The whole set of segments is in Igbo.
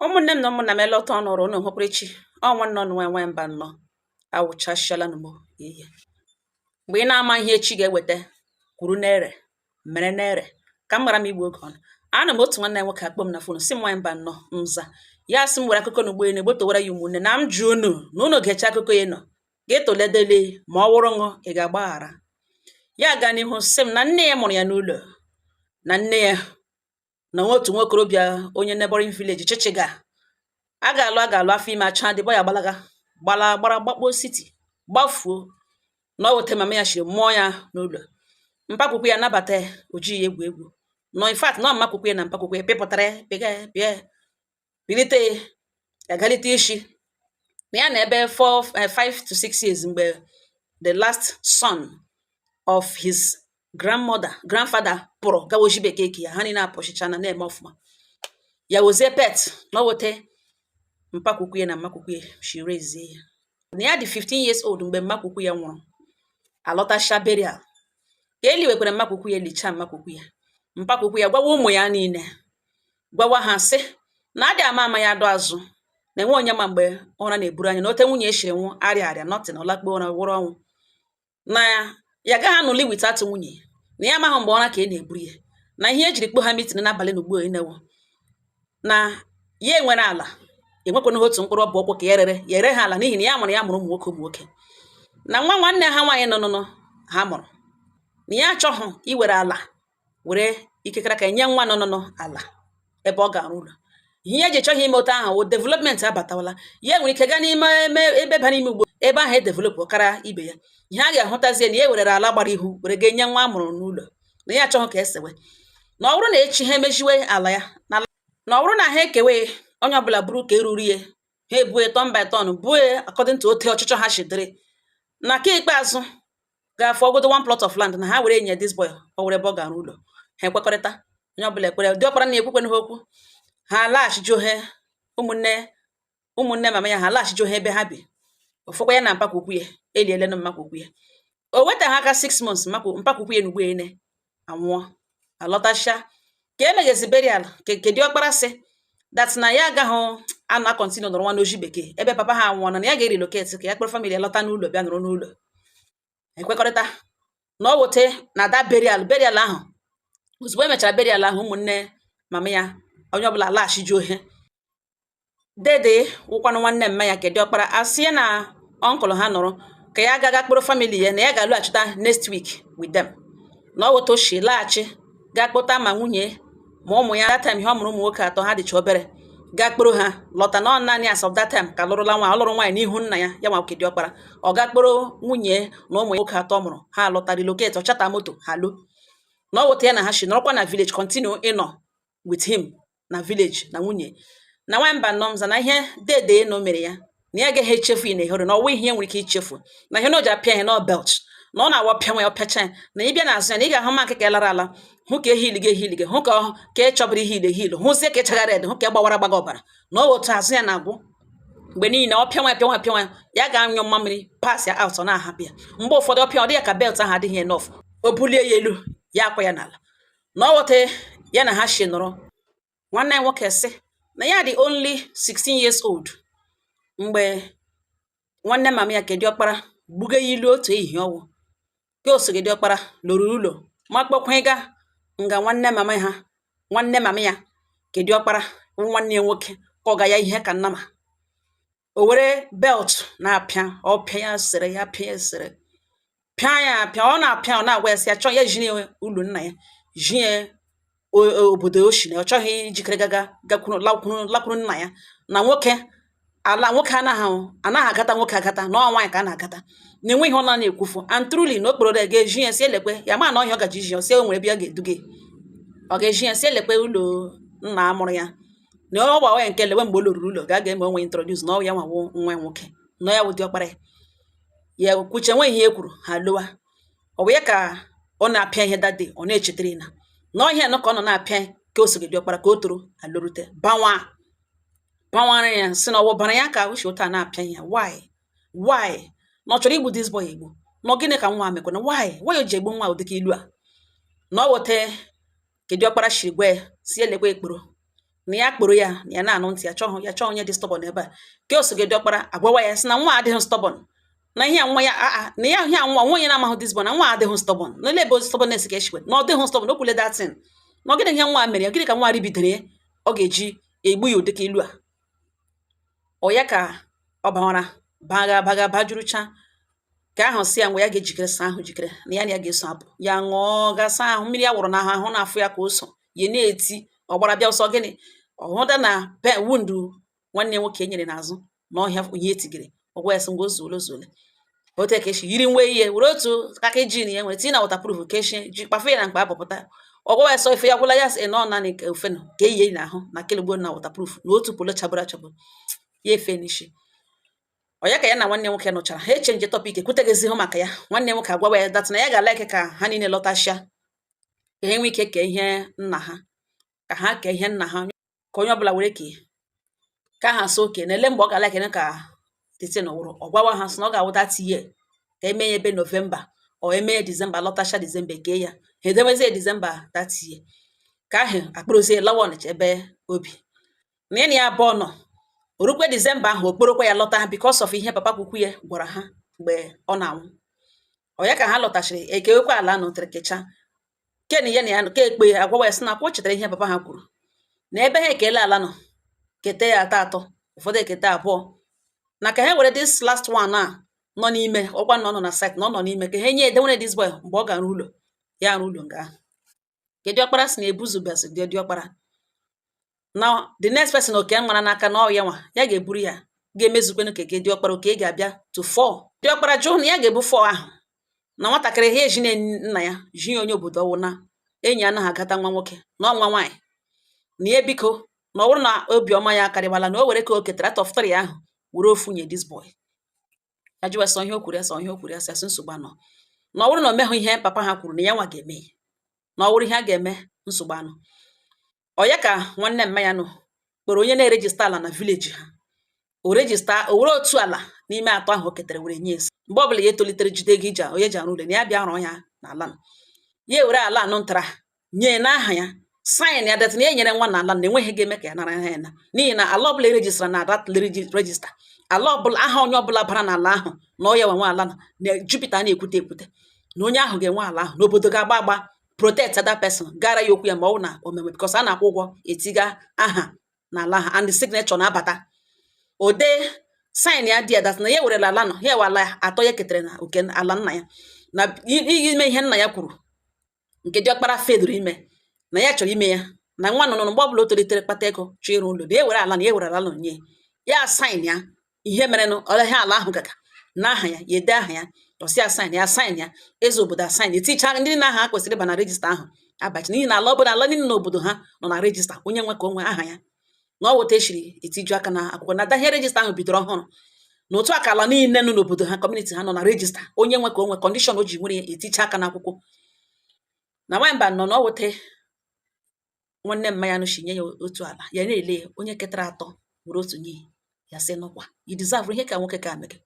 Ụmụnne m na ụmụnna m, ele ọtọ ọnụrụ unu hụkwara echi. Ọ nwanne ọnụ nwe nwe mba nnọọ awụchasịala m ihe. Mgbe ị na-ama ihe echi ga-eweta, kwuru n'ere mere n'ere ka m gbara m igbu oge ọnụ. Ana m otu nwanne ya nwoke akpọ m na phone, si m nwaanyị mba nnọọ nza ya, sị m were akụkọ na ugbo elu gbotowara ya. Ụmụnne na m ji unu na unu ga-eche akụkọ ya nọ ga-etoledele ma ọ wụrụ ṅụ ị ga-agbaghara ya. Gaa n'ihu sị m na nne ya mụrụ ya n'ụlọ, na nne ya na otu nwokorobịa onye neighboring village chichiga a ga-alụ, a ga-alụ afọ ime acha dịbọ ya, gbalaga gbala gbara gbakpuo city gbafuo. Na ọ wete mama ya shiri mụọ ya n'ụlọ. Mpakwukwu ya nabata ya, o jighị ya egwu egwu nọ. In fact, nọ mmakwukwu ya na mpakwukwu ya pịpụtara ya, pịga ya, pịa ya, bilite ya, agalite isi na ya na ebe 4 5 to 6 years mgbe the last son of his grandmother, grandfather pụrụ gawa oshi bekee ke ya. Ha niile apụchichana na-eme ọfụma. Ya wozie pet na ọ wote mpakwukwu ya na mmakwukwu ya shi rezie ya. Na ya dị 15 years old mgbe mmakwukwu ya nwụrụ. Alọtasha burial ka eli wekwara mmakwukwu ya, lichaa mmakwukwu ya. Mpakwukwu ya gwawa ụmụ ya niile, gwawa ha sị na adị ama ama ya adụ azụ na enwe onye ma mgbe ụra na-eburu anya na ote nwunye eshiri nwụ arịa arịa nothing, ọlakpo ụra wụrụ ọnwụ, na ya agaghị anụli without nwunye, na ya amaghị mgbe ụra ka ị na-eburu ya. Na ihe ejiri kpo ha meeting n'abalị na ugbu enewo na ya enwere ala enwekwana otu mkpụrụ ọbụ ọkwụ ka ya rere ya ere ha ala, n'ihi na ya mụrụ, ya mụrụ ụmụ nwoke, ụmụ nwoke na nwa nwanne ha nwaanyị nọ nụnụ ha mụrụ, na ya achọghị iwere ala were ikekere ka nye nwa nọ nụnụ ala ebe ọ ga-arụ ụlọ. Ihe eji chọghị ime otu ahụ wụ development abatawala, ya nwere ike gaa n'ime eme ebe bara ime ugbo ebe ahụ e develop kara ibe ya. Ihe a ga-ahụtazie na ya werere ala gbara ihu were ga nye nwa a mụrụ n'ụlọ, na ya achọghị ka esewe, na ọ bụrụ na echi ha emeziwe ala ya, na ọ bụrụ na ha ekewe, onye ọbụla buru ka eruru ya, ha ebue turn by turn, bue according to otu ọchịchọ ha si dịrị, na ka ikpeazụ ga-afọ ogodo one plot of land na ha were nye this boy, o were ebe ọ ga-arụ ụlọ. Ha ekwekọrịta, onye ọbụla ekwere. Diọkpara na ekwekwenụ ha okwu, ha laghachijuo ha ụmụnne, ụmụnne mama ya, ha laghachijuo ha ebe ha bi. Ofụkwa ya na mpakwukwu ya eliele na mmakwukwu ya. O wetaghị aka 6 months, mpakwukwu ya na ugbo ene anwụọ. Alọtasịa ka emeghezi burial ke diọkpara sị that na ya agaghị ana continue nọrọ nwa n'oji bekee ebe papa ha anwụọ, na ya ga-erelocate ka ya kpọrọ family ya lọta n'ụlọ, bịa nọrọ n'ụlọ. Ekwekọrịta na ọ wote na that burial ahụ. Ozugbo e mechara burial ahụ, ụmụnne mama ya onye ọbụla laghachijuo he. Dede wụkwanụ nwanne mma ya ke diọkpara asị ya na uncle ha nọrọ ka ya gaga kpọrọ family ya, na ya ga-alọghachita next week with them. Na ọ wụta oshi laghachi gaa kpọta ma nwunye ma ụmụ ya. That time ihe ọ mụrụ ụmụ nwoke atọ, ha dịcha obere, gaa kpọrọ ha lọta. Na ọ naanị as of that time ka lụrụla nwa, ọ lụrụ nwaanyị n'ihu nna ya, ya nwa ke diọkpara. Ọ ga kpọrọ nwunye na ụmụ nwoke atọ mụrụ ha lọta, relocate, ọ chata moto ha lo. Na ọ wụta ya na ha shi nọrọkwa na village, continue ịnọ with him na village na nwunye na nwamba nọmza. Na ihe dede nọ mere ya, na ya agaghị echefu ya na ehere na ọwụ ihe ya nwere ike ichefu, na ihe na o ji apịa ihe na belt na ọ na-awa pịa nwa ya, ọpịacha ya na ịbịa n'azụ ya, na ị ga-ahụ ma nke ka lara ala, hụ ka ehili gị ehili gị, hụ ka ka ị chọbụrụ ihili ehili, hụzie ka ị chagara ede, hụ ka ị gbawara gbaga ọbara. Na ọ otu azụ ya na-agwụ mgbe niile ọ pịa nwa ya, pịa nwa, pịa nwa ya, ga-anyụ mmamịrị pass ya out, ọ na-ahapụ ya. Mgbe ụfọdụ ọ pịa, ọ dị ya ka belt ahụ adịghị enough, o bulie ya elu, ya akwa ya n'ala. Na ọ ghọta ya na ha shi nọrọ. Nwanne ya nwoke sị na ya dị only 16 years old mgbe nwanne mama ya ke diọkpara gbuga ya ilu otu ehihie. Ọnwụ ke osoge diọkpara lụrụ ụlọ ma kpọkwa ịga nga nwanne mama ha, nwanne mama ya ke diọkpara, nwanne ya nwoke ka ọ ga ya ihe ka nnama o were belt na-apịa, ọ pịa ya sịrị ya pịa ya sịrị pịa ya apịa, ọ na-apịa, ọ na-agwa ya sị ya chọọ ya jiri ụlọ nna ya jie obodo o shi, na ọ chọghị ijikere gaga gakwuru lakwuru lakwuru nna ya. Na nwoke ala nwoke anaghị agata nwoke agata, na ọ nwaanyị ka a na-agata, na enweghị ọ na-ekwufu. And truly, na okporo ga-eji ya si elekwe ya, ma na ọhịa ọ gaji iji ya si o nwere ebe ya ga-eduga, ọ ga-eji ya si elekwe ụlọ nna amụrụ ya, na ọ gbawa ya nke lewe mgbe o loruru ụlọ ga ga-eme onwe introduce na ọ ya nwawo nwa ya nwoke, na ya wụ diọkpara ya. Ya kwuche nwe ihe e kwuru ha lowa. Ọ bụ ya ka ọ na-apịa ihe that day, ọ na-echetara na na ọhịa nọ ka ọ nọ na-apịa ka o soge diọkpara ka o toro alorute banwa banwara ya, sị na ọwụ bara ya ka uche ụta na-apịa ya. Why na ọ chọrọ igbu this boy egbu? Na ọ gịnị ka nwa a mekwana? Why o ji egbu nwa ụdịka ilu a? Na ọ wote ke diọkpara shiri gwa ya si elekwa ekporo Na ya kporo ya na ya na-anụ ntị ya chọghị ya chọọ onye dị stubborn ebe a ka o sogide. Ọkpara agwawa ya sị na nwa adịghị stubborn, na ihe a nwa ya aa na ya ihe a nwa nwa onye na-amahụ this boy, na nwa adịghị stubborn, na ele ebe stubbornness ka eshikwe, na ọ dịghị stubborn. O kwule datin na ọ gịnị ihe nwa mere ya, gịnị ka nwa ribidere ya ọ ga-eji egbu ya ụdịka ilu a. Ọ ya ka ọ bawara baga baga bajurucha ka ahụ si ya ngwa, ya ga-ejikere saa ahụ, jikere na ya ga-eso apụ. Ya ṅụọ ga saa ahụ, mmiri ya wụrụ n'ahụ, ahụ na-afụ ya ka o so ya na-eti. Ọ gbara bịa ọsọ, gịnị ọ hụta na pe wundu nwanne nwoke e nyere n'azụ na ọhịa ihe etigere. Ọgwa ya sị ngwa, ozuole ozuole otu ka esi yiri nwe ihe were otu aka ji na ya nwere tinye na waterproof keshie ji kpafe ya na mkpa apụpụta. Ọgwa ya sọ ife ya gwụla, ya sị na ọ naanị nke ofe nọ ka eyiye n'ahụ na kelugbo na waterproof na otu polo chabụrụ achabụ ya efe n'isi. Ọ ya ka ya na nwanne nwoke nụchara ha e-change topic, ekwuteghịzi hụ maka ya. Nwanne nwoke agwawa ya that na ya ga-alike ka ha niile lọtashịa, ka ha nwee ike kee ihe nna ha, ka ha kee ihe nna ha, ka onye ọbụla were kee ka ha so oke na ele mgbe ọ ga-alike ka the thing wụrụ. Ọ gwawa ha sị na ọ ga-awụ that year, ka eme ya ebe November ọ eme December, lọtasha December kee ya. Ha edewezie December that year ka ahụ akpụrụzie lawa Ọnịcha ebe obi na ya na ya abụọ nọ. Orukwe December ahụ, okporokwa ya lọta because of ihe papa kwukwu ya gwara ha mgbe ọ na-anwụ. Ọ ya ka ha lọtachiri, ekewekwa ala nụtere kecha ken ya na ya ka ekpe agwawa ya sị na akwa o chetara ihe papa ha kwuru na ebe ha ekele ala nọ kete ya atọ atọ, ụfọdụ ekete abụọ, na ka ha were this last one a nọ n'ime ọkwa na ọ nọ na site na ọ nọ n'ime ka ha nye edewere this boy mgbe ọ ga-arụ ụlọ ya, arụ ụlọ nga ahụ. Ke diọkpara sị na ebuzubesi dị diọkpara na the next person oke nwara n'aka na ọ ya nwa ya ga-eburu ya ga-emezukwenu ka ke diọkpara oke ga-abịa to four. Diọkpara jụ na ya ga-ebu four ahụ na nwatakịrị ha eji nna ya ji ya onye obodo ọwụ na enyi anaghị agata nwa nwoke na ọ nwa nwaanyị na ya biko, na ọ bụrụ na obiọma ya akarịwala na o were ka o ketara out of three ahụ were ofu nye this boy. Ya jụwa sọ ihe o kwuru, ya sọ ihe o kwuru, ya sị asị nsogbu anọ, na ọ bụrụ na o meghụ ihe papa ha kwuru na ya nwa ga-eme ya, na ọ bụrụ ihe a ga-eme, nsogbu anọ. Ọ ya ka nwanne mma ya nọ kpọrọ onye na-e-register ala na village ha, o register, o were otu ala n'ime atọ ahụ o ketara were nye esi mgbe ọbụla ya etolitere jide ego iji onye ji arụ ụlọ na ya bịa rụọ ya n'ala nọ. Ya ewere ala anụ ntara nye n'aha ya, sign ya that na ya nyere nwa n'ala na enweghị ga-eme ka ya nara ya na n'ihi na ala ọbụla e-registara na that register, ala ọbụla aha onye ọbụla bara n'ala ahụ na ọ ya nwe ala na Jupiter na-ekwute ekwute na onye ahụ ga-enwe ala ahụ n'obodo ga-agba agba protect that person gara ya okwu ya ma ọ bụ na omeme because a na-akwụ ụgwọ etiga aha n'ala ahụ and the signature na-abata ode sign ya dị ya that na ya werela ala nọ ya ewe ala atọ ya ketere na oke ala nna ya na ime ihe nna ya kwuru nke diọkpara feduru ime na ya chọrọ ime ya na nwa nọ mgbe ọbụla o tolitere kpata ego chọọ ịrụ ụlọ na ya were ala na ya were ala nọ nye ya, sign ya. Ihe merenụ ihe ala ahụ gaga n'aha ya, ya ede aha ya, ọsị ya sign ya, sign ya, eze obodo a-sign, eticha ndị na aha ha kwesịrị ịba na register ahụ abachi n'ihi na ala ọbụla ala niile n'obodo ha nọ na register, onye nwe ka o nwe aha ya na ọ wụta eshiri etiju aka na akwụkwọ na dahie register ahụ bidoro ọhụrụ na otu aka ala niile nọ n'obodo ha, community ha nọ na register, onye nwe ka o nwe condition o ji nwere ya eticha aka n'akwụkwọ. Na nwamba nọ na ọ wute nwanne mma ya nụshi nye ya otu ala, ya na-ele ya onye ketara atọ were otu nye ya, sị nụkwa you deserve ihe ka nwoke ka mege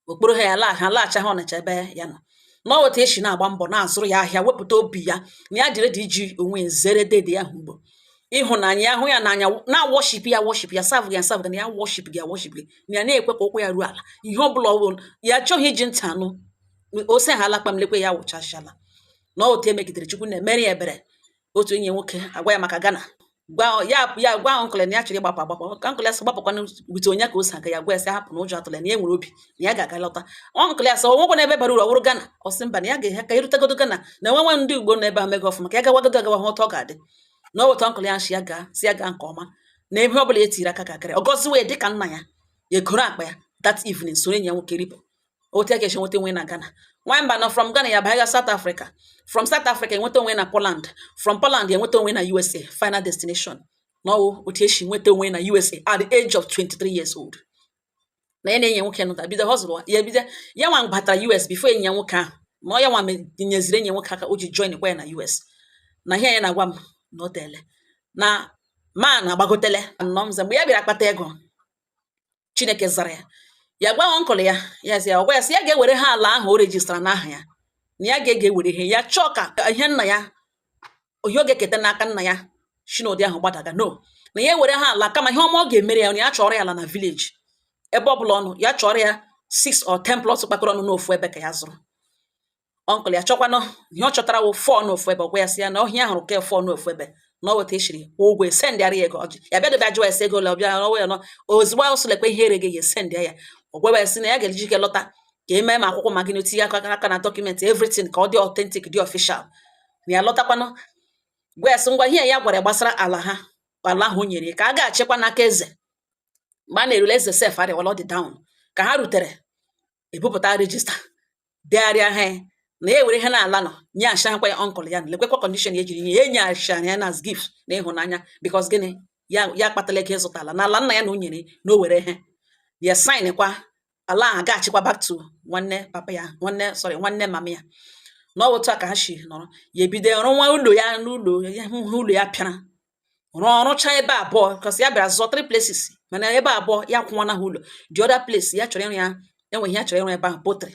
okporo ha ya ha laghachi ha Ọnịcha ebe ya nọ na ọ weta eshi na-agba mbọ na-azụrụ ya ahịa wepụta obi ya na ya jiri dị iji onwe ya zere dede ya ahụ mgbo ịhụnanya ya hụ ya n'anya na worship ya, worship ya, serve ya, serve na ya, worship gị, worship gị, na ya na-ekwe ka ụkwụ ya ruo ala ihe ọ bụla ọ bụla ya achọghị iji ntị anụ ose ha alakpa m lekwe ya wụchachala na ọ otu emegidere. Chukwu na-emere ya ebere. Otu enyi ya nwoke agwa ya maka Ghana, gwa ya, ya gwa uncle na ya chọrọ ịgbapụ agbapụ, ka uncle ya sị gbapụkwanụ wite onye ka o si aga. Ya gwa ya sị hapụ na ụjọ atụla ya, na ya nwere obi na ya ga-aga lọta. Uncle ya sị onwekwa n'ebe bara uru ọ bụrụ Ghana. Ọ sị mba, na ya ga-ehe ka erutegodo Ghana na enwe nwe ndị Igbo nọ ebe ahụ mega ọfụma, ka ya gawagodo agawa hụ otu ọ ga-adị na ọ weta. Uncle ya nshi ya gaa, si ya gaa nke ọma na ebe ọ bụla e tiri aka ga-agara. Ọ gọziwe dịka nna ya, ya egoro akpa ya that evening soro enyi ya nwoke ripụ otu ya ga-esi nweta onwe na Ghana. Nwamba nọ from Ghana ya banye South Africa, from South Africa enweta onwe na Poland, from Poland enweta onwe na USA, final destination na ọwụ otu esi nweta onwe na USA at the age of 23 years old. Na ya na enyi ya nwoke nụta bido hustle ya, bido ya nwa batara US before enyi ya nwoke ahụ, na ọ ya nwa nyeziri enyi ya nwoke aka o ji join kwa ya na US. Na ihe ya na-agwa m na o tele na ma na-agbagotele nnọọ mze mgbe ya bịara akpata ego. Chineke zara ya, ya gwa uncle ya, ya sị ya, ọ gwa ya sị ya ga-ewere ha ala ahụ o registara n'aha ya, na ya ga-ege ewere ihe ya chọọ ka ihe nna ya ihe ọ ga-eketa n'aka nna ya. Shi n'ụdị ahụ gbadaga no na ya ewere ha ala, kama ihe ọma ọ ga-emere ya na ya chọrọ ya ala na village ebe ọbụla ọnụ ya chọrọ ya 6 or 10 plots kpakọrọ ọnụ n'ofu ebe ka ya zụrụ. Uncle ya chọkwanụ ihe ọ chọtara wụ 4 n'ofu ebe. Ọgwa ya sị ya na ọhịa ahụrụ ke 4 n'ofu ebe na ọ weta eshiri kwụọ ụgwọ, esendịara ya ego. Ọjị ya bịa dobe, ajụwa ese ego ole ọbịa ọnwa ya nọ. Ozugbo ahụ sịlekwa ihe ere gị ya esendị ya, ọ gwawa ya sị na ya ga-eji ike lọta ka eme ma akwụkwọ ma gịnị, tinye aka na document, everything ka ọ dị authentic, dị official, na ya lọtakwanụ. Gwa ya sị ngwa, ihe ya gwara ya gbasara ala ha, ala ahụ o nyere ya, ka a ga-achịkwa n'aka eze. Mgbe a na-erule eze sef arịwala, ọ dị down. Ka ha rutere, ebupụta register, degharịa ha ya, na ya ewere ihe na-ala nọ nye achakwa ya. Uncle ya lekwekwa condition ya ejiri nye ya, enye achara ya na as gift na ịhụnanya, because gịnị, ya akpatala ego ịzụta ala n'ala nna ya na o nyere na o were ihe ya sign kwa ala ahụ gaghachikwa back to nwanne papa ya, nwanne, sorry, nwanne mama ya. Na ọ bụ otu a ka ha si nọrọ. Ya ebido rụwa ụlọ ya n'ụlọ ya, hụ ụlọ ya pịara rụọ, rụchaa ebe abụọ, because ya bịara zụọ three places, mana ebe abụọ ya kwụnwana ha ụlọ. The other place ya chọrọ ịrụ ya, enweghị ya chọrọ ịrụ ebe ahụ, poultry.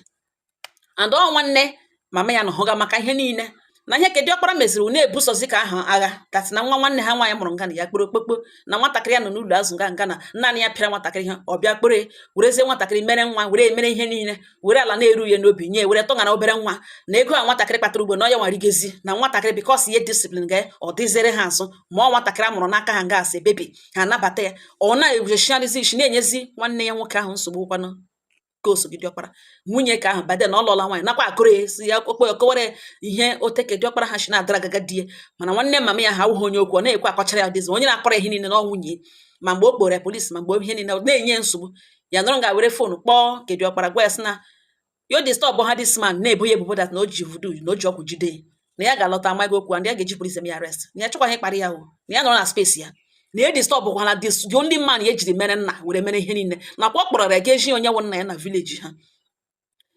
And ọ nwanne mama ya nọ hụga maka ihe niile na ihe ke diọkpara meziri na-ebusozi ka ahụ agha that na nwa nwanne ha nwaanyị mụrụ nga na ya kporo okpokpo na nwatakịrị ya nọ n'ụlọ azụ nga nga na naanị ya pịara nwatakịrị ihe. Ọ bịa kpere werezie nwatakịrị mere nwa, were mere ihe niile, were ala na-eru ya n'obi nye, were tọṅara obere nwa na ego a nwatakịrị kpatara ugbo na ọ ya nwarigezi na nwatakịrị, because ihe discipline ga ọ dịzere ha azụ. Ma ọ nwatakịrị a mụrụ n'aka ha nga asị bebi ha anabata ya, ọ na-ewuchiarịzi isi na-enyezi nwanne ya nwoke ahụ nsogbu kwanụ ka osogide diọkpara nwunye ka ahụ bade na ọ lụọla nwaanyị nakwa akụrụ ya si ya okpo kọwara ihe oteke diọkpara ha si na-adara agaga di ya. Mana nwanne mama ya ha awụghị onye okwu, ọ na-ekwe akọchara ya dịzi onye na-akọrọ ihe niile na ọ nwunye. Ma mgbe o kpọrọ ya polisi, ma mgbe ihe niile na-enye nsogbu, ya nọrọ nga were phone kpọọ ke diọkpara, gwa ya sị na yo disturb ha, this man na-ebo ya ebubo that na o ji voodoo, na o ji ọgwụ jide ya, na ya ga-alọta amaghị okwu and ya ga-eji polisi eme ya arrest, na ya chọkwaghị ịkparị ya o, na ya nọrọ na space ya, na ya disturb kwana this the only man ya ejiri mere nna, were mere ihe niile. Nakwa ọ kpọrọ ya ga eji onye wụ nna ya na village ha,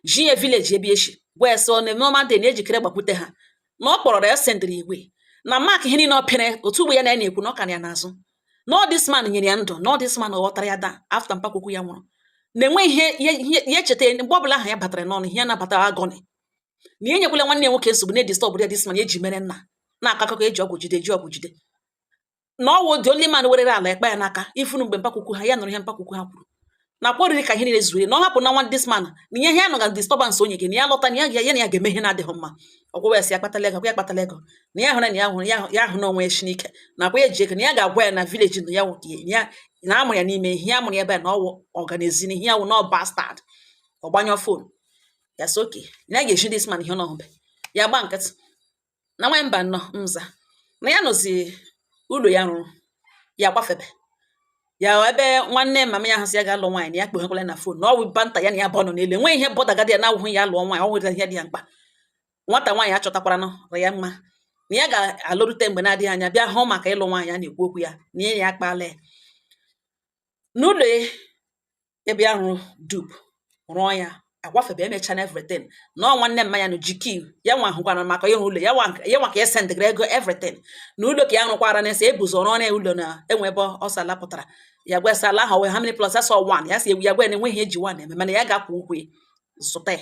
ji ya village ebe eshi, gwa ya sị ọ na normal day na ejikere gbakwute ha, na ọ kpọrọ ya, sendịrị igwe na mark ihe niile ọ pịara otu ugbo ya na ya na-ekwu na ọ ka na ya n'azụ, na ọ this man nyere ya ndụ, na ọ this man ghọtara ya da after mpakwukwu ya nwụrụ, na-enwe ihe ya echeta mgbe ọbụla aha ya batara n'ọnụ, ihe ya nabatara agony, na ya enyekwala nwanne ya nwoke nsogbu na-edisturb ya, this man eji mere nna na-akọ akụkọ eji ọgwụ jide, eji ọgwụ jide, na ọ wụ the only man werere ala ekpe ya n'aka ifunu. Mgbe mpakwukwu ha ya nụrụ ihe mpakwukwu ha kwuru na akwa oriri ka ihe niile zuru, na ọ hapụ na nwa this man na ihe ya nọ ga disturbance onye gị, na ya lọta na ya na ya ga-eme ihe na-adịghị mma. Ọgwụwa ya si akpatala ego, ya akpatala ego, na ya hụrụ na ya hụrụ ya, ya hụ na onwe ya shi n'ike na akwa ya ji ego, na ya ga-agwa ya na village na ya wụ ya na amụrụ ya n'ime ihe ya mụrụ ya ebe a, na ọwụ ọganezi na ihe ya wụ na ọ bastard. Ọ gbanyụọ phone ya sị oke na ya ga-eji this man ihe ọ nọhụbe ya gba nkịtị. Na nwa mba nnọọ nza na ya nọzi ụlọ ya rụrụ ya gbafebe ya ebe nwanne mama ya hụsị ya ga-alụ nwaanyị, na ya kpoghekwala na phone na ọ bụ banta ya na ya bụ nọ n'elu, enweghị ihe bọdagadi ya na-awụghị ya lụọ nwaanyị. Ọ nwere ihe dị ya mkpa, nwata nwaanyị achọtakwaranụ ya mma, na ya ga-alụrute mgbe na-adịghị anya bịa hụ maka ịlụ nwaanyị a na-ekwu okwu ya na ya ya akpala ya n'ụlọ ebe ya rụrụ dup rụọ ya agwafebe emechana everything, na ọ nwanne mma ya nụ ji key ya nwa hụkwara maka ịrụ ụlọ ya nwa, ya nwa ka ya sendịgara ego everything na ụlọ ka ya rụkwara na ese ebuzo rụọ ya ụlọ na enwe ebe ọsọ ala pụtara. Ya gwa sị ala ahụ wee how many plots? Asọ one ya si ya gwa ya na enweghị eji one eme, mana ya ga-akwụ ụgwọ ya zụta ya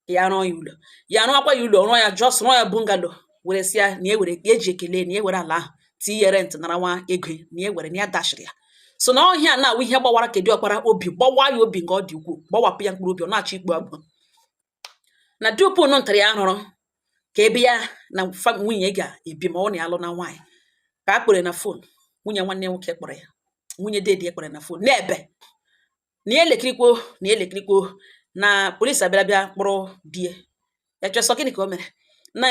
ka ya rụọ ya ụlọ. Ya rụọkwa ya ụlọ, rụọ ya, just rụọ ya bungalow, were sị ya na e were ya eji ekele na e were ala ahụ tinye rent, nara nwa ego na e were na ya dashịrị ya. So na ọhịa na-awụ ihe gbawara kedu ọkpara obi, gbawa ya obi nke ọ dị ukwuu, gbawapụ ya mkpụrụ obi, ọ na-achọ ikpu agbụ na dupu ntara ya rụrụ ka ebe ya na nwunye ga-ebi ma ọ na ya alụ na nwaanyị. Ka a kpọrọ na phone, nwunye nwanne nwoke kpọrọ ya, nwunye dedi kpọrọ na phone na-ebe na ya elekirikwo na ya elekirikwo na polisi abịara bịa kpọrọ di ya. Ya chọsọ gịnị ka o mere na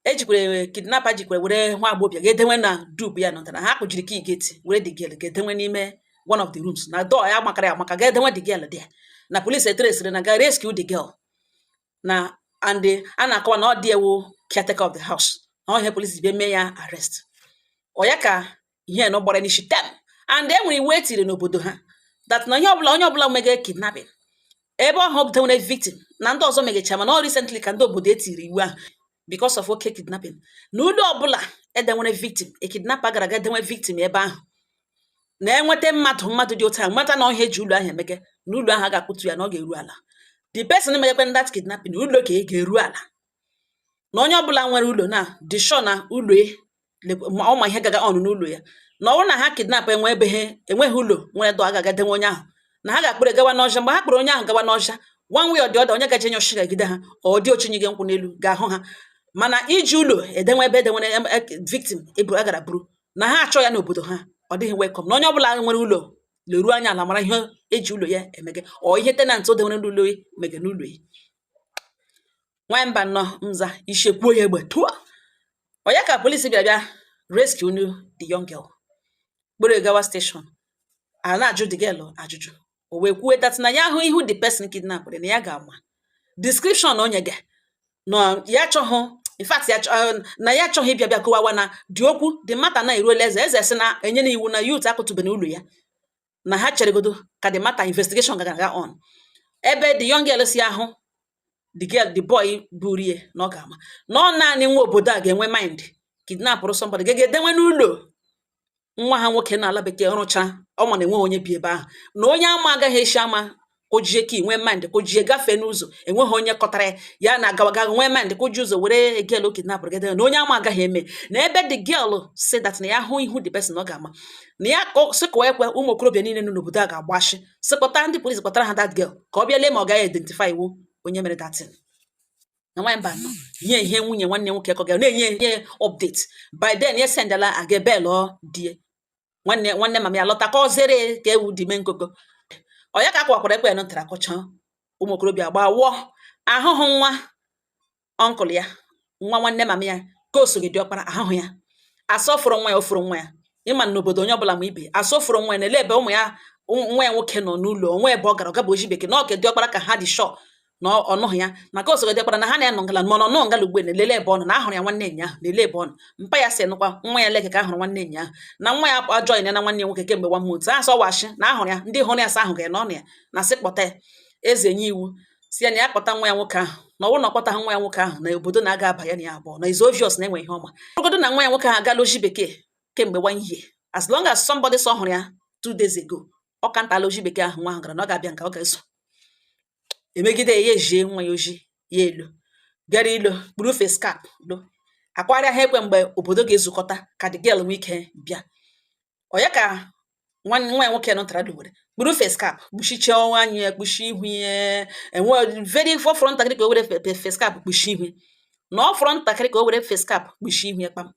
ejikwere kidnapper jikwere were nwa agbọbịa ga-edenwe na dupu ya nọtara ha kụjiri key gate, were the girl ga-edenwe n'ime one of the rooms na door ya makara ya amaka, ga-edenwe the girl there, na polisi eteresịrị na ga rescue the girl na and a na-akọwa na ọ dị ewu caretaker of the house, na ọhịa polisi bịa mee ya arrest. Ọ ya ka ihe nọ gbara n'isi tem. And e nwere iwu etiri n'obodo ha that na ihe ọbụla onye ọbụla mege kidnapping ebe ọhụ nwere victim na ndị ọzọ megecha, mana ọ recently ka ndị obodo etiri iwu ahụ because of oke kidnapping, na ụlọ ọbụla edenwere victim, a kidnapper gara aga edenwe victim ebe ahụ, na-enweta mmadụ dị otu a nweta na ọhịa eji ụlọ ahụ emege, na ụlọ ahụ a ga-akpụtu ya, na ọ ga-eru ala. The person megekwe that kidnapping, ụlọ ka ị ga-eru ala. Na onye ọbụla nwere ụlọ na dị sure na ụlọ Ma ọ ma ihe gaga on n'ụlọ ya, na ọ bụrụ na ha kidnap enwe ebe ha enweghị ụlọ nwere dọ a ga-aga denwe onye ahụ, na ha ga-akpụrụ gawa n'ọhịa. Mgbe ha kpụrụ onye ahụ gawa n'ọhịa, one way or the other, onye gaje nye ọchị ga-egide ha. Ọ dị ochinye gị nkwụ n'elu ga-ahụ ha. Mana iji ụlọ edenwe ebe edenwere victim eburu agara buru na ha achọ ya n'obodo ha, ọ dịghị welcome. Na onye ọbụla nwere ụlọ leruo anya ala mara ihe eji ụlọ ya emege, ọ ihe tenant o denwere n'ụlọ ya mege n'ụlọ ya. Nwanyị mba nnọọ nza isi ekwuo ya egbe tụọ. Ọ ya ka polisi bịara bịa rescue nu the young girl, kpere gawa station. A na-ajụ the girl ajụjụ, o wee kwuo that na ya ahụ ihu the person kidnapụrụ, na ya ga-ama description onye ga na ya achọghị. In fact, ya na ya achọghị ịbịa bịa kọwawa na dị okwu. The matter na eruola eze. Eze sị na enye na iwu na youth akụtụbe n'ụlọ ya, na ha cheregodo ka the matter investigation gara aga on. Ebe the young girl si ahụ the girl, the boy buru ya, na ọ ga-ama na ọ naanị nwa obodo a ga-enwe mind kidnapụrụ somebody ga-edenwe n'ụlọ nwa ha nwoke n'ala bekee rụcha. Ọ ma na enweghị onye bi ebe ahụ, na onye ama agaghị esi ama kụjie ka nwee mind kụjie gafee n'ụzọ enweghị onye kọtara ya, ya na agawaga nwee mind kụjie ụzọ were girl kidnapụrụ gede, na onye ama agaghị eme. Na ebe the girl say that na ya hụ ihu the person, ọ ga-ama na ya sị kụọ ekwe. Ụmụ okorobịa niile nọ n'obodo a ga-agbashi, sị kpọta ndị polisi, kpọtara ha that girl ka ọ bịa lee ma ọ gaghị identify iwu onye mere that thing. Na nwaanyị mba nọ nye ihe nwunye nwanne nwoke kọga na-enye nye update. By then ya sendala aga bel die nwanne nwanne mama ya lọta ka ọ zere ka ewu dị mee nkoko. Ọ ya ka akwakwara ekwe ya ntara akọcha. Ụmụ okorobịa gbaa wụọ ahụhụ nwa uncle ya, nwa nwanne mama ya ka o soghị diọkpara ahụhụ ya asọfụrụ nwa ya, ofuru nwa ya. Ịma n'obodo onye ọbụla ma ibe asọfụrụ nwa ya na ele ebe ụmụ ya, nwa ya nwoke nọ n'ụlọ onwe ebe ọ gara ọ gaba oji bekee na ọke diọkpara ka ha dị shọ na ọ nụghị ya na ka osogo diọkpara na ha na-anọ ngala, mana ọ nọ ngala ugbu a na-elele ebe ọ nọ, na ahụrụ ya nwanne enyi ahụ na-ele ebe ọ nọ. Mpa ya sị nụkwa nwa ya leke ka ahụrụ nwanne enyi ahụ na nwa ya ajọghị ya na nwanne ya nwoke kemgbe one month a sọ washi na ahụrụ ya. Ndị hụrụ ya sị ahụ ga ya na ọ nọ ya na sị kpọta ya. Eze nye iwu si ya na ya kpọta nwa ya nwoke ahụ, na ọ bụrụ na ọ kpọta nwa ya nwoke ahụ, na obodo na-aga aba ya na ya abụọ, na is obvious na enwe ihe ọma ogodo na nwa ya nwoke ahụ agala oji bekee kemgbe one year. As long as somebody saw hụrụ ya 2 days ago, ọ ka ntala oji bekee ahụ nwa ahụ gara, na ọ ga-abịa nke ọ ga-eso emegide ya. Ejie nwa ya oji ya elu gara ilo kpuru face cap lo akwarịa ha ekwe. Mgbe obodo ga-ezukọta ka the girl nwee ike bịa, ọ ya ka nwa nwa ya nwoke nọtara were kpuru face cap kpuchiche ọnwa anya ya, kpuchi ihu ya. Enwe very fọrọ ntakịrị ka o were face cap kpuchi ihu ya, na ọ fọrọ ntakịrị ka o were face cap kpuchi ihu ya kpam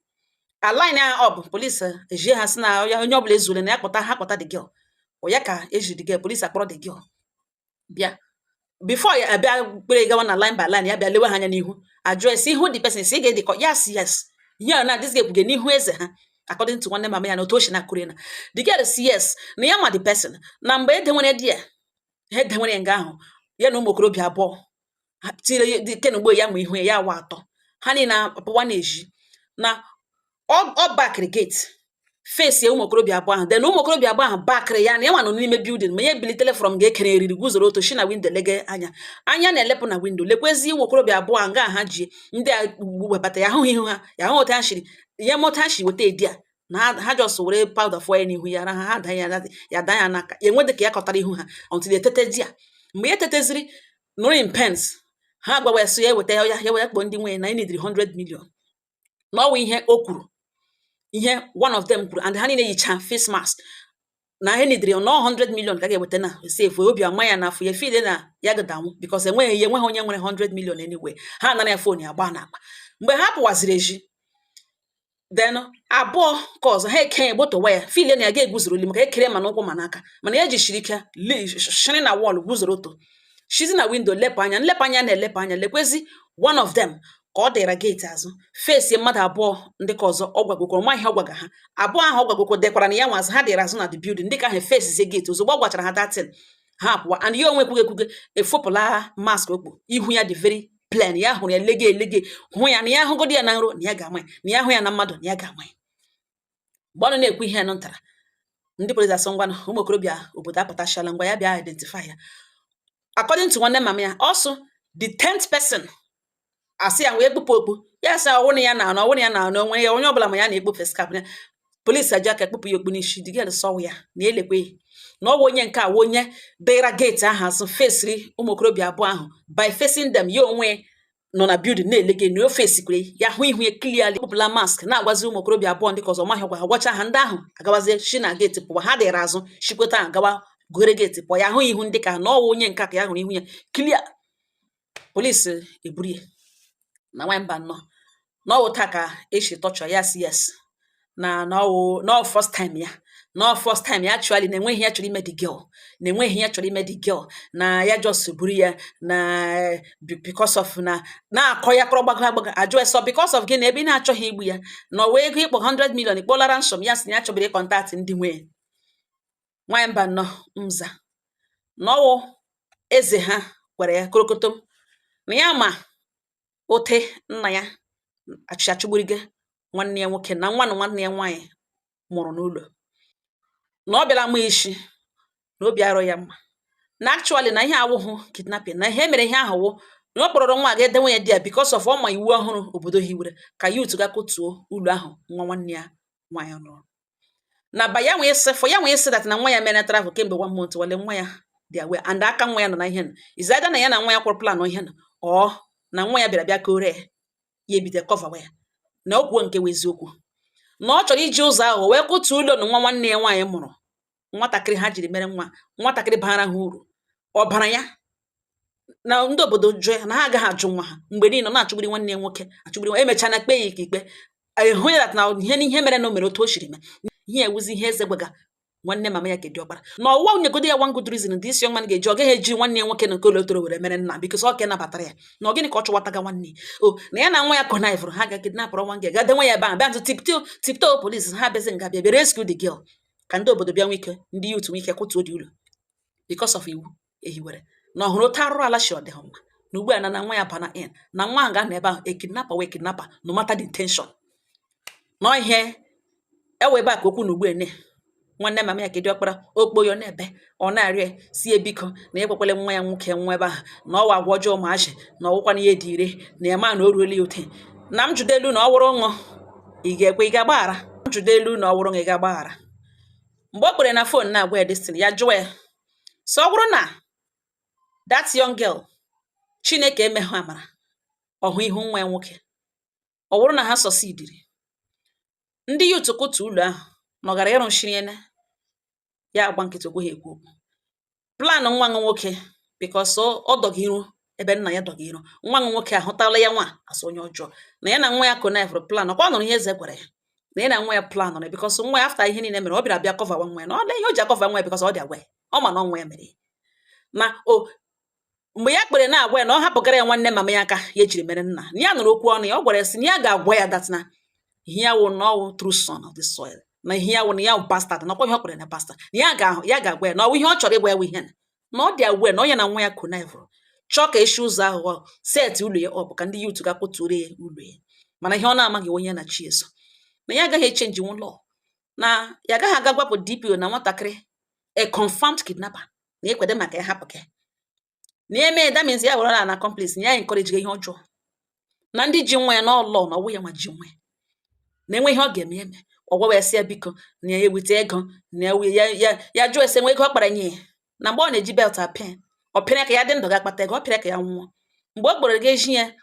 aline ya. Ọ bụ polisi ejie ha sị na ya onye ọbụla ezule na ya kpọta ha, kpọta the girl. Ọ ya ka eji the girl, polisi akpọrọ the girl bịa. Before ya abịa kpere gawa na line by line, ya bịa lewe ha anya n'ihu, ajụọ esi ihu the person, si ị ga-edikọ. Yes, ihe a na this girl kwuge n'ihu eze ha, according to nwanne mama ya na otu o si na-akụri na the girl si yes, na ya ma the person, na mgbe edenwere di ya, ha edenwere ya nga ahụ, ya na ụmụ okorobịa abụọ ha tiri kenugbo ya ma ihu ya, ya awa atọ ha niile apụwa na-eji na ọ bakịrị gate face ụmụ okorobịa abụọ ahụ. Then ụmụ okorobịa abụọ ahụ bakịrị ya na ya nwa nọ n'ime building, ma ya ebilitele from ga-ekere eriri guzoro otu shi na window lege anya anya na-elepụ na window lekwezi ụmụ okorobịa abụọ a nga ha ji ndị a webata ya, ahụghị ihu ha, ya ahụ otu ha shiri ya mụta ha shi weta edi a na ha just were powder fụọ ya n'ihu ya, ha ha da ya ya da ya n'aka ya, enwedị ka ya kọtara ihu ha until etete di ya. Mgbe ya teteziri nụrụ in pens, ha gwawa ya sị ya eweta ya, ya wee kpọọ ndị nwunye na enidiri 100 million, na ọwụ ihe o kwuru, ihe one of them kwuru, and ha niile yicha face mask, na ha nidiri nọ 100 million ka a ga-eweta na save obi ama ya n'afọ ya feel na ya gadanwụ because enweghị ihe, enweghị onye nwere 100 million anyway. Ha nara ya phone ya gbaa n'akpa. Mgbe ha pụwaziri eji, then abụọ ka ọzọ ha eke gbotowa ya, feel na ya ga-eguzoroli maka ekere ma n'ụkwụ ma n'aka, mana ya jisiri ike shiri na wall guzoro oto, shizi na window lepụ anya, nlepụ anya na-elepụ anya, lekwezi one of them ka ọ dịra gate azụ face mmadụ abụọ ndị ka ọzọ. Ọ gwagokwa nwa ihe ọ gwaga ha abụọ ahụ, ọ gwagokwa dekwara na ya nwazụ ha dịra azụ na the building. Ndị ka ahụ face gate ozugbo ọ gwachara ha datin, ha pụwa, and ya onwe ekwughị ekwughị efopụla mask okpu ihu ya dị very plain. Ya hụrụ ya lege elege hụ ya na ya ahụgodi ya na nro na ya ga-ama ya, na ya hụ ya na mmadụ na ya ga-ama ya. Mgbe ọ nọ na-ekwu ihe nụ ntara, ndị polisi asọ ngwanụ, ụmụ okorobịa obodo apụtachala ngwa ya bịa identify ya. According to nwanne mama ya, also the 10th person asị ya wee kpụpụ okpu ya, sị ọwụ na ya na ọwụ na ya na onwe ya, onye ọbụla ma ya na-ekpu face cap ya. Polisi aji aka kpụpụ ya okpu n'isi. The girl sọwụ ya na elekwe na ọwụ onye nke a wụ onye dịra gate ahụ azụ fesiri ụmụ okorobịa abụọ ahụ. By facing them, ya onwe Nọ na building na-ele gị na ofe esikwere ya hụ ihu ya clearly, kpụpụla mask, na-agwazi ụmụ okorobịa abụọ ndị ka ọzọ maghị gwa ha gwacha ha. Ndị ahụ agawazie shi na gate pụwa, ha dịrị azụ shikweta agawa gụghere gate pụọ. Ya hụ ihu ndị ka na ọwụ onye nke a ka ya hụrụ ihu ya clear. Police eburu ya. Na nwanyị mba nnọọ, na ọwụ taa ka esi tọchọ ya. Si yes, na ọwụ na ọ first time ya, na ọ first time ya actually, na enweghị ya chọrọ ime the girl, na enweghị ya chọrọ ime the girl, na ya just buru ya na because of na na-akọ ya kọrọ gbago agbago. Ajụ eso because of gị na ebe ị na-achọghị igbu ya na ọwa ego ịkpọ 100 million ịkpọlara ransom. Ya sị na ya chọbiri ị contact ndị nwe. Nwanyị mba nnọọ, nza na ọwụ eze ha gwara ya korokotom na ya ma ote nna ya achụgburigo nwanne ya nwoke na nwa na nwanne ya nwaanyị mụrụ n'ụlọ, na ọ bịara ma ishi na obi arụ ya mma, na actually na ihe awụhụ kidnapping, na ihe mere ihe ahụ wụ na ọ kpọrọ nwa ga-edenwe ya di ya because of ọma iwu ọhụrụ obodo hiwere ka youth ga kotuo ụlọ ahụ nwa nwanne ya nwaanyị rụrụ. Na ba ya nwee sị for ya nwee sị that na nwa ya mere travel kemgbe one month, wale nwa ya dị aware and aka nwa ya nọ na ihe nọ is either na ya na nwa ya kwụrụ plan ihe nọ or na nwa ya bịara bịa kore ya, ya ebido cover ya. Na o kwuo nke wụ eziokwu, na ọ chọrọ iji ụzọ ahụ wee kụtuo ụlọ na nwa nwanne ya nwaanyị mụrụ, nwatakịrị ha jiri mere nwa, nwatakịrị bara ha uru ọbara ya. Na ndị obodo jụọ ya na ha agaghị ajụ nwa ha mgbe niile ọ na-achụgburi nwanne ya nwoke, achụgburi nwa. Emechaa na kpe ya ikpe, ehụ ya that na ihe n'ihe mere na o mere otu o siri mee ihe ewuzi ihe eze gwaga nwanne mama ya kedị ọkpara na ọwụwa nyegodo ya one good reason this young man ga-eji ọ gaghị eji nwanne ya nwoke na nke ole toro were mere nna, because ọ ka nabatara ya na ọ gịnị ka ọ chụwataga nwanne o na ya na nwa ya connived. Ha ga kidnapụrụ nwa ga gade nwa ya ebe ahụ, bịa ntụ tipto tipto police ha bịazi nga bịa bịa rescue the girl, ka ndị obodo bịa nwee ike, ndị youth nwee ike kwụtuo dị ụlọ because of iwu ehiwere na ọhụrụ otu arụrụ ala shi ọ dịghị mma. Na ugbu a na nwa ya bana in na nwa ahụ ga-anọ ebe ahụ. A kidnapper wee kidnapper, no matter the intention. Nọ ihe ewe ebe a ka okwu na ugbu ene nwanne mama ya kedị ọkpara okpoyo na-ebe ọ na-arịọ ya si ya biko na ekwekwele nwa ya nwoke nwa ebe ahụ, na ọwa agwa ọjọọ ụmụazị, na ọwụkwana ihe dị ire na ya ma na o ruola ya ote. Na m jụdo elu na ọ wụrụ ṅụ ị ga-ekwe, ị ga-agbaghara. M jụdo elu na ọ wụrụ ṅụ, ị ga-agbaghara. Mgbe ọ kpere na phone na-agwa ya destiny ya, jụọ ya so ọ bụrụ na that young girl, Chineke emeghụ amara ọhụ ihu nwa ya nwoke, ọ bụrụ na ha succeediri, ndị youth kụtu ụlọ ahụ na ọ gara ịrụ shiriene ya, agba nkịtị, okweghị ekwu okwu. Plan nwa ṅụ nwoke, because ọ dọga iru ebe nna ya dọga iru nwa ṅụ nwoke ahụtala ya nwa asụ onye ọjọọ, na ya na nwa ya connived plan ọkwa nụrụ ihe eze gwara ya na ya na nwa ya plan nọrọ, because nwa ya after ihe niile mere, ọ bịara bịa cover nwa ya, na ọ lee ihe o ji acover nwa ya, because ọ dị agwa ya, ọ ma na ọ nwa ya mere ya. Na o mgbe ya kpere na-agwa ya na ọ hapụgara ya nwanne mama ya aka ya ejiri mere nna, na ya nụrụ okwu ọnụ ya, ọ gwara ya sị na ya ga-agwa ya that na ihe ya wụ na ọwụ true son of the soil, na ihe ya wụ na ya wụ bastard, na ọkwa ihe ọ kpere na bastard, na ya ga-agwa ya na ọwụ ihe ọ chọrọ ịgwa ya wụ ihe na ọ dị aware na onye na nwa ya connived chọọ ka esi ụzọ aghụghọ set ụlọ ya ọ bụ ka ndị youth ga-akpọtuoro ya ụlọ ya. Mana ihe ọ na-amaghị onye na chi eso na ya agaghị echange nwu law, na ya agaghị aga gwapụ DPO na nwatakịrị a confirmed kidnapper na ekwede maka ya hapụ ka na eme. That means ya were na accomplice na ya encourage ihe ọjọọ na ndị ji nwa ya n'ọlọ, na ọwụ ya nwa ji nwa ya, na enwe ihe ọ ga-eme eme. Ọ gwawa ya sị ya biko na ya eweta ego na ya ya ya ya jụọ ese nwe ego ọ kpara nye ya na mgbe ọ na-eji belt apịa ọ pịara ka ya dị ndụ ga-akpata ego, ọ pịara ka ya nwụọ. Mgbe ọ kpọrọ ga eji ya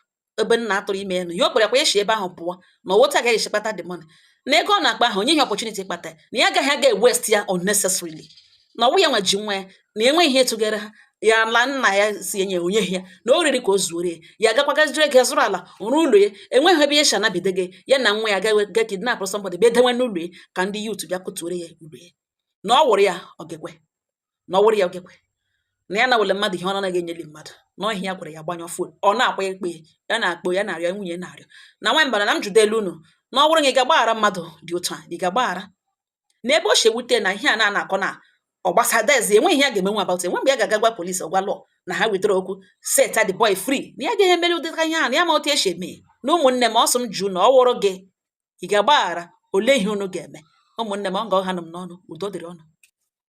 ebe nna atụrụ ime ya, na ya o kpere kwa ya si ebe ahụ pụọ na ọwụta agaghị esi kpata the money na ego ọ na-akpa ahụ onye ihe opportunity ịkpata ya, na ya agaghị aga waste ya unnecessarily, na ọwụ ya nwa ji nwa ya, na enweghị ihe tụgara ha ya la nna ya si enye onyeghị ya, na o riri ka o zuore ya, ya agakwa gaziri ego zụrụ ala rụọ ụlọ ya, enweghị ebe ya si anabide gị ya na nwa ya ga ga kidnap somebody bịa dewe n'ụlọ ya ka ndị youth bịa kụtuore ya ụlọ ya. Na ọ wụrụ ya ọ gekwe, na ọ wụrụ ya ọ gekwe, na ya nawele mmadụ ihe ọ naghị enyeli mmadụ na ọhịa ya gwara ya gbanyụ phone. Ọ na-akwa ekpe ya na-akpọ ya na-arịọ nwunye na-arịọ na nwa mbara na m jụdelu unu na ọ bụrụ na ị ga-agbaghara mmadụ dị otu a, ị ga-agbaghara. Na ebe o si ewute na ihe a na-akọ na ọ gbasara eze, enweghị ihe a ga-emenwu about it. Enwe mgbe ya ga-aga gwa polisi ọgwa law na ha wetara okwu set the boy free, na ya agaghị emeri ụdịka ihe a, na ya ma otu esi eme ya. Na ụmụnne m, ọsọ m jụ na ọ wụrụ gị, ị ga-agbaghara? Olee ihe unu ga-eme? Ụmụnne m, ọ ga ọha nọ m n'ọnụ. Udo dịrị ọnụ.